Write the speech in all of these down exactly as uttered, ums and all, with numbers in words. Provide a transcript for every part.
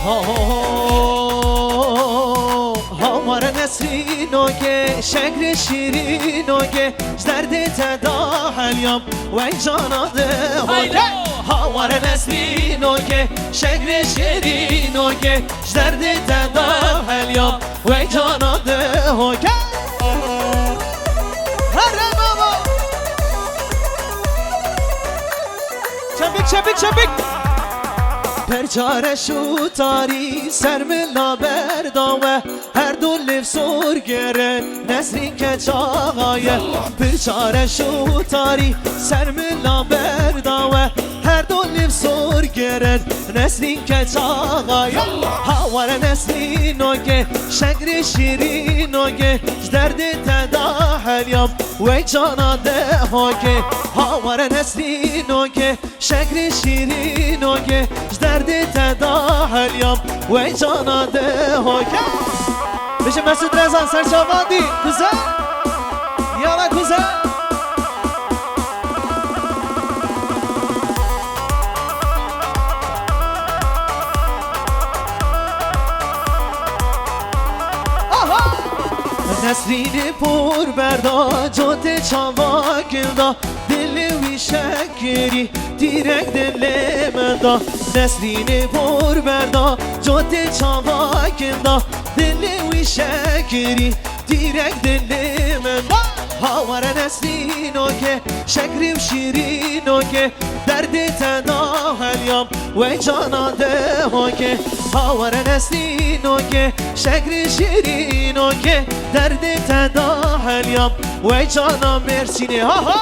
Ha, ha, ha, ha, were Nesrîno ke, şegrê şîrîno ke, ji derdê te da heliyam, wey cana de hoke. Haydo! Ha, were Nesrîno ke, şegrê şîrîno ke, ji derdê te da heliyam, wey cana de hoke. Here baba! Çepik, çepik, çepik! Perça reş û tarî ser mila berda we, her du lêv sor girin, Nesrîn keç axa ye. Perça reş û tarî ser mila berda we, her du lêv sor girin, Nesrîn keç axa ye. Ha were Nesrîno ke, şegrê şîrîno ke, ji derdê te da heliyam, wey cana de hoke. Ha were Nesrîno ke, şegrê şîrîno ke, ji derdê te da heliyam, wey cana de hoke. Bêje Mesûd Rezan, ser çavan dî, kuze. Yala kuze. Aha! Nesrînê por berda, cotê çava gilda, dilê wî şekirî, tîrek dilê min da. Nesrînê por berda, cotê çava gilda, dilê wî şekirî, tîrek dilê min da. Ha were Nesrîno ke, şekrî û şîrîno ke, derdê te da heliyam, wey cana de hoke. Ha were Nesrîno ke, şekrî şîrîno ke, derdê te da heliyam, wey cana Mêrsînê. Ha ha!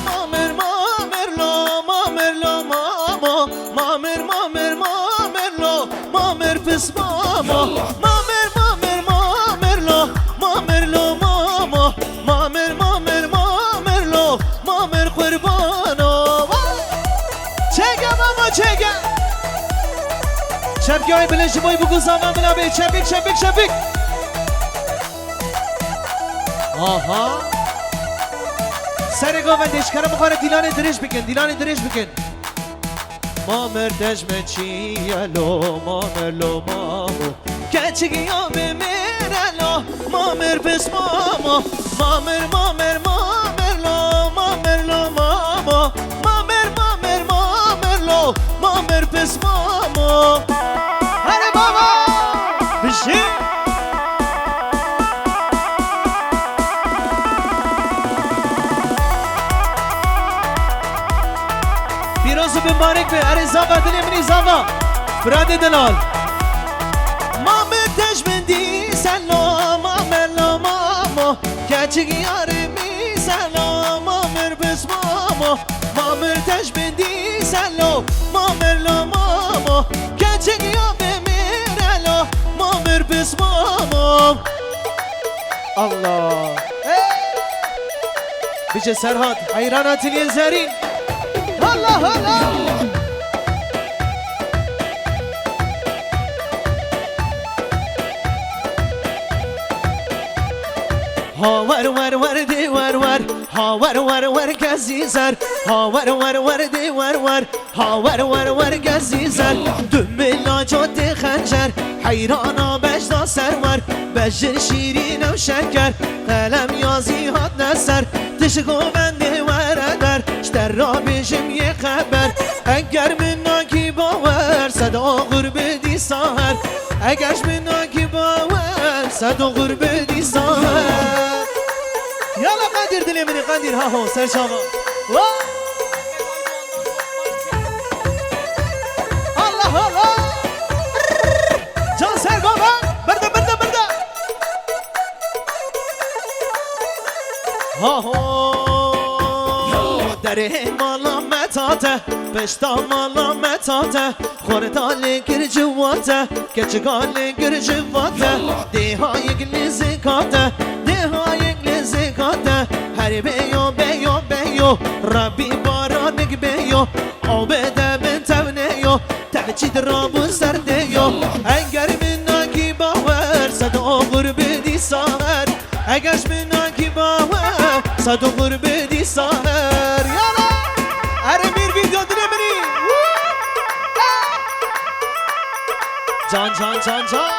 Mamir, mamir, mamir lo, mamir lo, mamo. Mamir, mamir, mamir lo, mamir pis mamo. Mamir, mamir, mamir lo, mamir lo mamo. Mamir, mamir, mamir lo, mamir qurbano. Çêke mamo, çêke. Çepkê wê bilê ji bo wî biku zava bila bê. Çepik, çepik, çepik. Aha. Serê govendê ji kerem xwe re dîlanê dirêj bikin, dîlanê dirêj bikin. Mamir dejmin çi ye lo, mamir lo mamo. Keçik ya bimêre lo, mamir pis mamo. Mamir, mamir, mamir lo, mamir lo mamo. Mamir, mamir, mamir lo, mamir pis mamo. Here baba! Bijî! Pîroz û bimbarek be, erê zava dilê min î zava. Biradê delal. Mamê te ji min dî selo, mame lo mamo. Keçik yarê min selo, mamir bis mamo. Mamir te ji min dî selo, mamir lo mamo. Keçik ya bimêre lo, mamir bis mamo. Allah. Hey! Bice Serhat, heyran atiliyê zerîn. Allah Allah. Ha wer wer wer dê wer wer. Ha wer wer wer kezî zer. Ha wer wer wer dê wer wer. Ha wer wer wer gezî zer, du mila cotê xencer, heyrana bejda serwer, bejin şîrîn ew şeker, qelem yazî hatne ser, tişt govendê were der, ji te ra bêjim yê xeber, eger min nakî bawer, sed oxir bidî saher, eger ji min nakî bawer, sed oxir bidî saher. Yala Qendîr dilê min î Qendîr, ha ho, ser çava. Wa! Allah Allah! Can ser govend, birde, birde, birde! Ha ho! Derê mala me tate, pişta mala me tate, xorta lê kir civate, keçika lê kir civate, dêha yek lê zikate, dêha yek lê zikate, her beyo, beyo, beyo, Rabbî baranik beyo, ew bide bin tevneyo, Tev çî dirabû ser dê yo. Eger min nakî bawer, sed oxir bidî saher. Eger min nakî bawer, sed oxir bidî saher. Yala! Erê mîr vîdeo dilê min î. Woo! Can, can, can, can.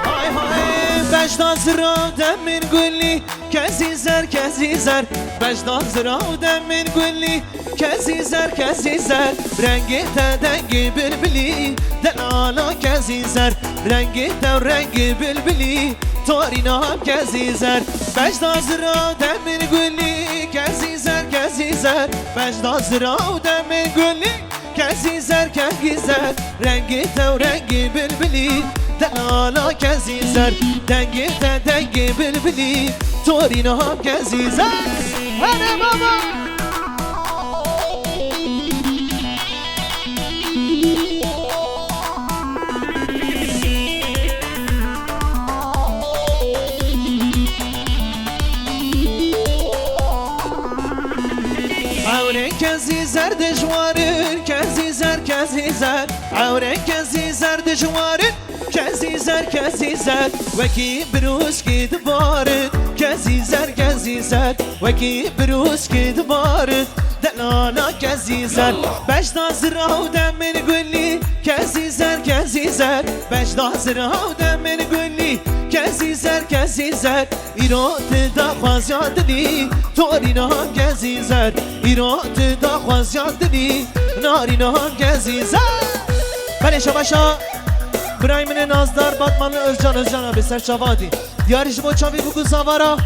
Hay, hay, beşda zirav demir gulî, kezî zer, kezî zer. Beşda zirav demir gulî, kezî zer, kezî zer. Rengê te dengê bilbilî, delala kezî zer. Rengê te rengê bilbilî, torîna kezî zer. Beşda zirav demir gulî, kezî zer, kezî zer. Beşda zirav demir gulî, kezî zer, kezî zer, rengê te û rengê bilbilî, delala kezî zer, dengê te dengê bilbilî, torîna kezî zer. Here baba! Ewrên kezî zer dijwar in, kezî zer, kezî zer. Ewrên kezî zer dijwar in, kezî zer, kezî zer. Wekî birûskî dibarin, kezî zer, kezî zer. Wekî birûskî dibarin, delala kezî zer. Beşda zirav demir gulî, kezî zer, kezî zer. Beşda zirav demir gulî, kezî zer, kezî zer. Îro tu daxwaziya dilî, torîna kezî zer. Îro tu daxwaziya dilî, narîna kezî zer. Belê şabaşa birayê min ê nazdar Batmanlı Özcan, Özcan abi ser çava dî. Diyarî ji bo çavê bûk û zavara.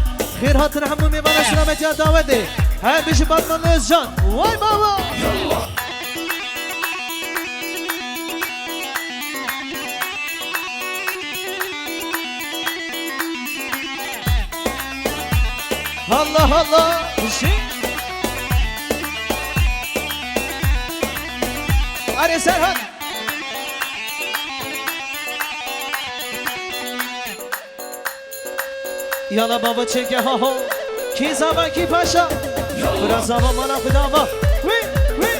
Xêr hatin hemû mêvana silametiya dawetê. Her bijî Batmanlı Özcan. Way baba! Allah Allah. Hişî. Are Serhat. Yala baba çeke ha ho. Kî zava kî paşa. Bira zava mala xuda va. Wî, wî.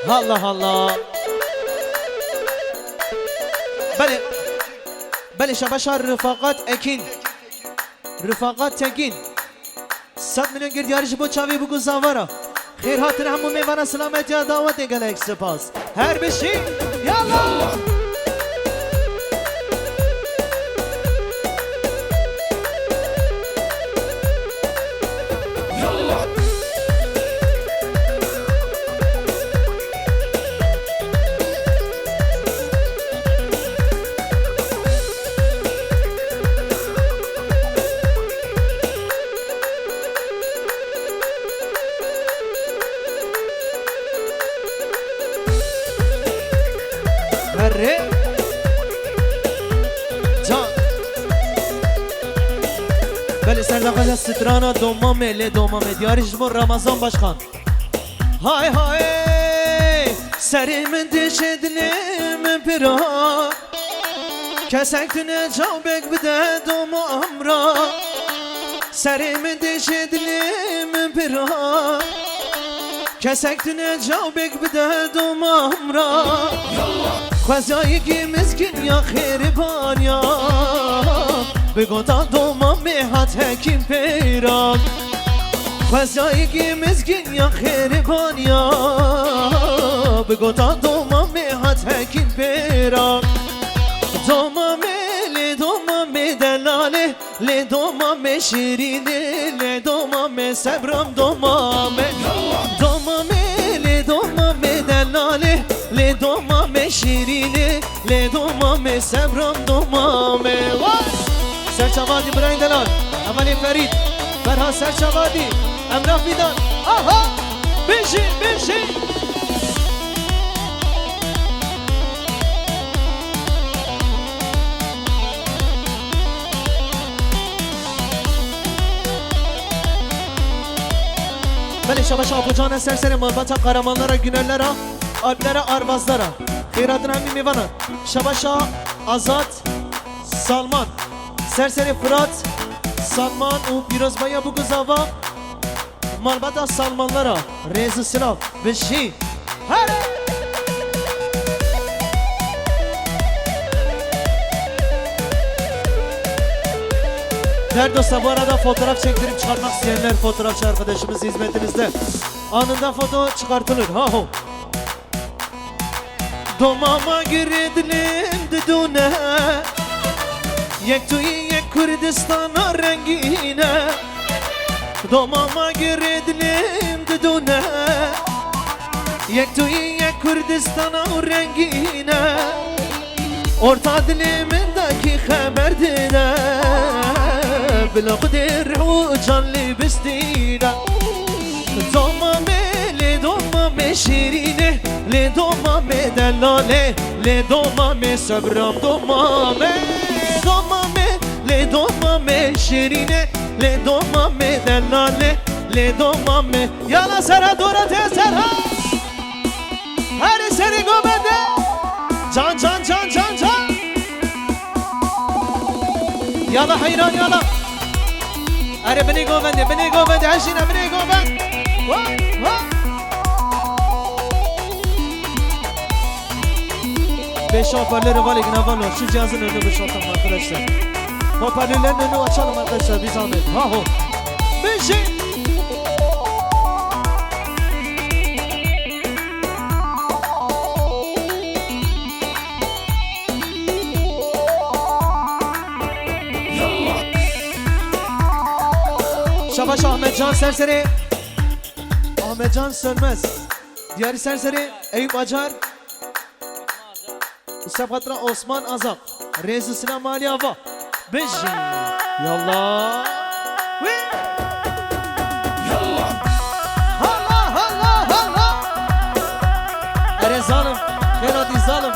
Allah Allah. Belê. Belê şabaşa Rifaqat Ekin. Rifaqat Tekin. Sed milyon gir diyarî ji bo çavê bûk û zavara. Xêr hatin hemû mêvana silametiya dawetê gelek spas. Her bişî. Yallah. Herê. Can. Belê ser daxwaza strana doma me, lê doma me. Diyarî ji bo Ramazan Başkan. Hay hay, serê min dişê dilê min pira. Kesek tune cawbek bide doma min ra. Serê min dişê dilê min pira. Kesek tune cawbek bide doma min ra. Xwezayekî mizgîn ya xêribaniya. Bi gota doma me hat hekîm peyra. Xwezayekî mizgîn ya xêribaniya. Bi gota doma me hat hekîm peyra. Doma me lê doma me delale. Lê doma me şirînê, lê doma me sebram doma me. Doma me, lê doma me delalê, lê doma me şirînê, lê doma me sebram doma me. Vay! Serçavadî birayên delal, Emelê Ferîd, Ferha Serçavadî, Emrah Fidan. Aha! Bijî, bijî! Belê şabaş Apocan e ser serê malbata Kahramanlara, Günellera, Alplera, Arvazlara. Xêr hatin hemî mêvanan. Şabaşa Azat Salman. Ser serê Fırat Salman û pîrozbahiya bûk û zava. Malbata Salmanlara rêz û silav. Bijî. Here! Her dosta, bu arada fotoğraf çektirip çıkartmak isteyenler, fotoğrafçı arkadaşımız hizmetinizde. Anında foto çıkartılır. Ha ho. Doma ma girê dilên didûne. Yek tu yî, yek Kurdistana rengîn e. Doma ma girê dilên didûne. Yek tu yî, yek Kurdistana rengîn e. Orta dilê min de kî xeber dide. Bila Xwedê rih û can lê bistîne. Doma me, lê doma me şîrîne, lê doma me delale, lê doma me sebram doma me. Doma me, lê doma me şîrîne, lê doma me delale, lê doma me. Yala sera dora te sera. Herî serî govende. Can, can, can, can, can. Yala heyran yala. Erê binê govende, binê govende, hejîne binê govend. Wa, wa. Beş hoparlörü var, ikna var. Şu cihazın önünü boşaltalım arkadaşlar. Hoparlörlerin önünü açalım arkadaşlar, bir zahmet. Ha ho. Beşi. Şabaş Ahmetcan Serserî, Ahmetcan Sönmez, Diyarî Serserî, Eyüp Acar, Sepatra Osman Azak. Rêz û silam aliya va. Bijî. Yallah. Wî. Yallah. Hala, hala, hala. Erê zalim. Xêr hatî zalim.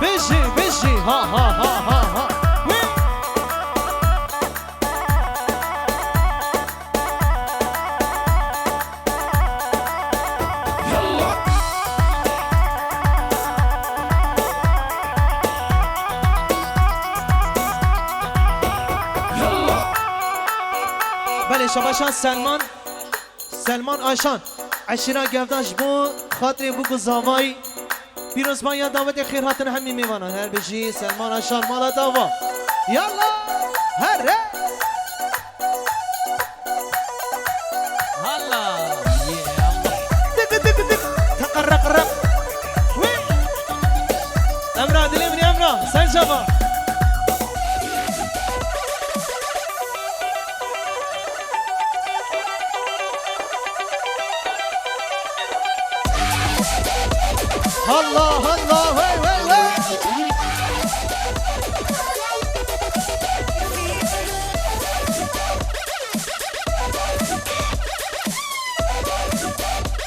Bijî, bijî, ha, ha, ha, ha, ha. Wî. Belê, şabaşan Selman. Selman Aşan, eşîra Gevdaş bo xatirê bûk û zavayî. Pîrozbaya dawetê xêr hatin hemî mêvanan. Her bijî Selman Aşan mala dava. Yalla! Here! Halla! Yalla! Dik, dik, dik! Teqerreqerreq! Wî! Emra, dilê min Emra, ser çava! Halla, halla, hey, hey, hey.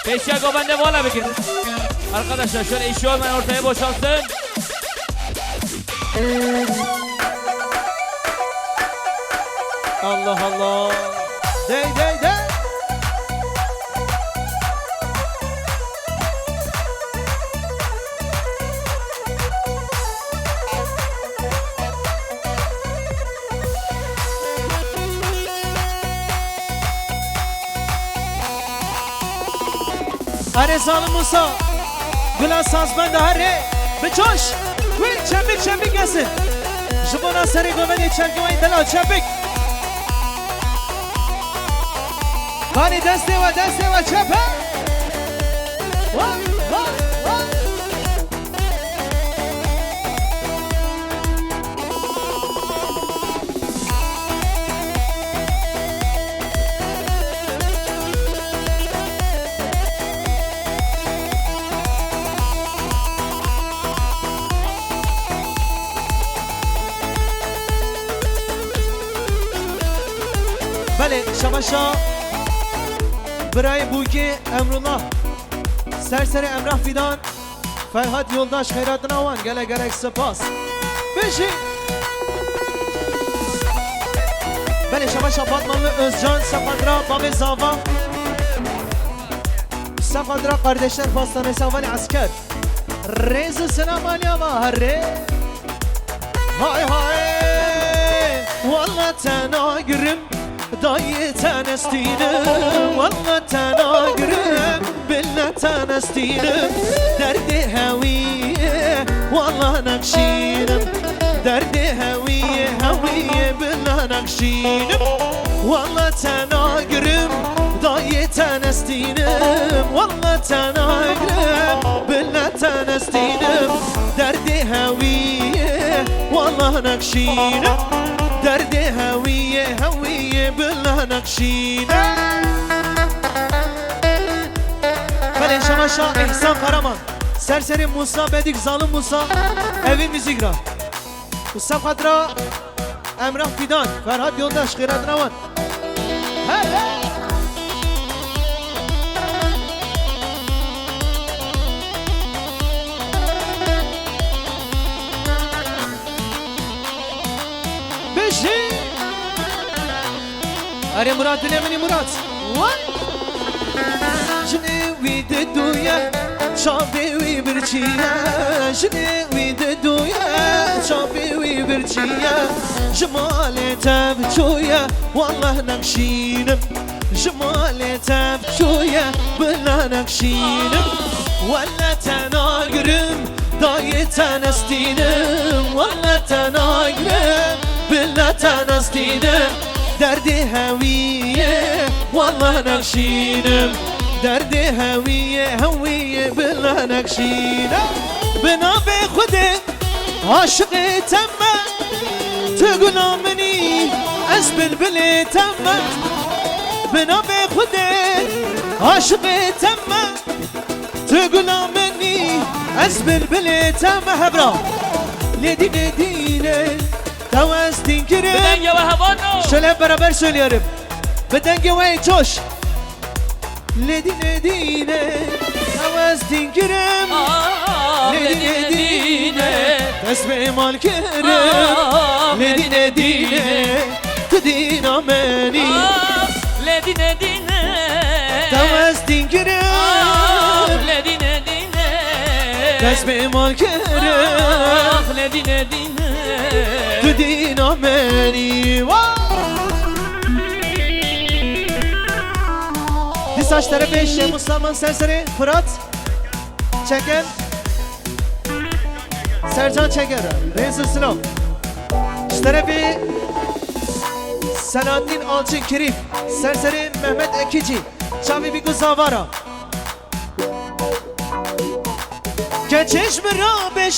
Pêşiya govende vala bikin. Arkadaşlar şöyle işi olmayan ortaya boşalsın. Allah Allah. Dey, dey, dey. Erê Zalim Musa, Gula Sazbenda herê, bi coş, wî çembik çembik kesin. Ji bona serê govendê çelkê wayî delal çepik. Kanî destê we, destê we çep e. Wa, wa, wa. Belê, şabaşa birayê Bûkê Emrullah. Ser serê Emrah Fidan. Ferhat Yoldaş, xeyratina wan gelek gelek spas. Bijî. Belê, şabaşa Batmanlı Özcan, Sepatra, Bavê Zava. Sepatra Kardeşler Pastanesi, Havali Asker. Rêz û selam aliya va herê. Hay hay. Wal Te nagirim, dayê te nestînim, walla te nagirim, bila te nestînim. Derdê hewiyê, walla nakşînim. Derdê hewiyê, hewiyê, bila nakşînim. Walla te nagirim, dayê te nestînim, walla te nagirim, bila te nestînim. Derdê hewiyê, walla nakşînim. Derdê hewiyê, hewiyê, bila nakşînim. Belê, şemaşa Îhsan Karaman. Ser serê Musa Bedîk, Zalim Musa, evê muzîk ra. Û ser xwe dira Emrah Fidan, Ferhat Yoldaş, xêra dina wan. Hey, hey! Bijî! Erê Murat, dilê min î Murat. Wan! Jinê wî diduye, çavê wî birçî ye. Jinê wî diduye, çavê wî birçî ye. Ji malê te biçûye, wallah nexşînim. Ji malê te biçûye, bila nexşînim. Welle te nagirim, dayê te nestînim. Welle te nagirim, bila te nestînim. Derdê hewiyê, walla nexşînim. Derdê hewiyê, hewiyê, bila nexşînim. Bi navê Xwedê aşiqê te me, tu gula min î, ez bilbilê te me. Bi navê Xwedê aşiqê te me, tu gula min î, ez bilbilê te me. Hevra. Lê dînê dînê, Tew ez dîngirim. Bi dengê we hevano. Şöyle hep beraber söyleyelim. Bi dengê we coş. Lê dînê dînê, tew ez dîngirim. Ah, lê dînê dînê. Dest bi mal kirim. Ah, lê dînê dînê. Tu dîna menî. Ah, lê dînê dînê. Tew ez dîngirim. Ah, lê dînê dînê. Dest bi mal kirim. Ah, lê dînê dînê. Tu dîna menî. Dîsa ji terefê Şêx Mustafa Serserê, Firat Çeken, Sercan Çeken, Rêz û Silav. Ji terefê Selahattin Alçın Kirîf, Serserê Mehmet Ekici, Çavê Bîku Zavara. Keçê ji min re bêj,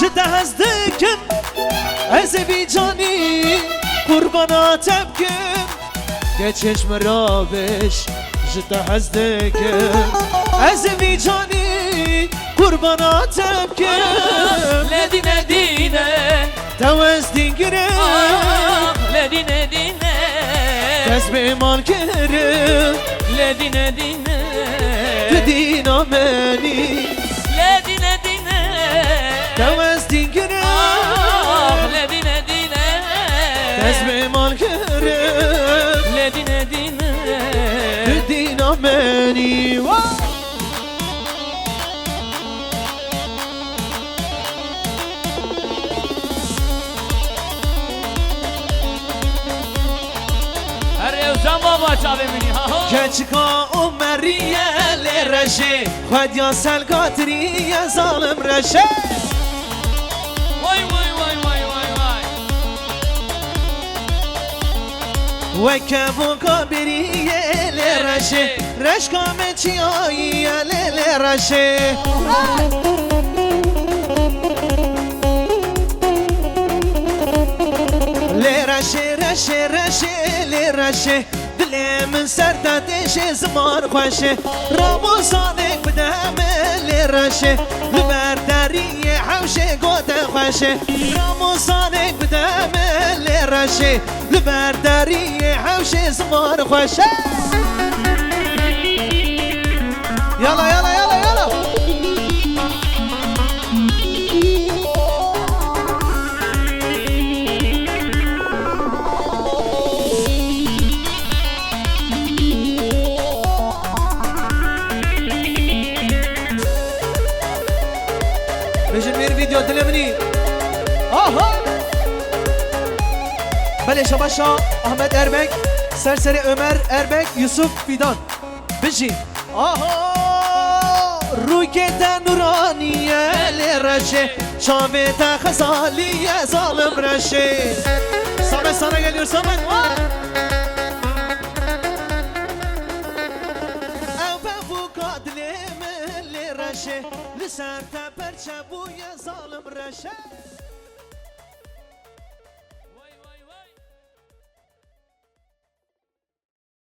ji te hez dikim, ez ê vî canî qurbana te bikim. Keçê ji min re bêj, ji te hez dikim, ez ê vî canî qurbana te bikim. Lê dîne dîne. Tew ez dîngirim. Ah, lê dîne dîne. Dest bi mal kirim. Lê dîne dîne. Tu dîna menî. Lê dîne dîne. Tew ez dîngirim. Ah, lê dîne dîne. Dest bi mal kirim. Lê dîne dîne. Tu dîna menî. Wah! Her Ewcan baba çavê min î, ha ho. Keçika Omerî ye lê reşê, xwediya selgatiriye zalim reşê. Vay, vay, vay, vay, vay, vay. Weke voka biriye lê reşê, reşka me çiyayî ye lê, lê reşê. Lê reşê, reşê, reşê, lê reşê. Dilê min ser te têşê, ziman xweşê. Ramosanek bide me lê reşê. Li ber deriyê hewşê gote xweşê. Ramosanek bide me lê reşê. Li ber deriyê hewşê ziman xweşê. Yala, yala, yala, yala. Bêjin mêr vîdeo dilê min î. Aha! Belê şabaşa Ahmet Erbek, ser serê Ömer Erbek, Yusuf Fidan. Bijî. Aha! Rûkê te nûranî ye lê reşê, çavê te xezalî ye zalim reşê. Samet, sana geliyor Samet. Ew bevûka dilê min lê reşê, li ser te perçe bûye zalim reşê.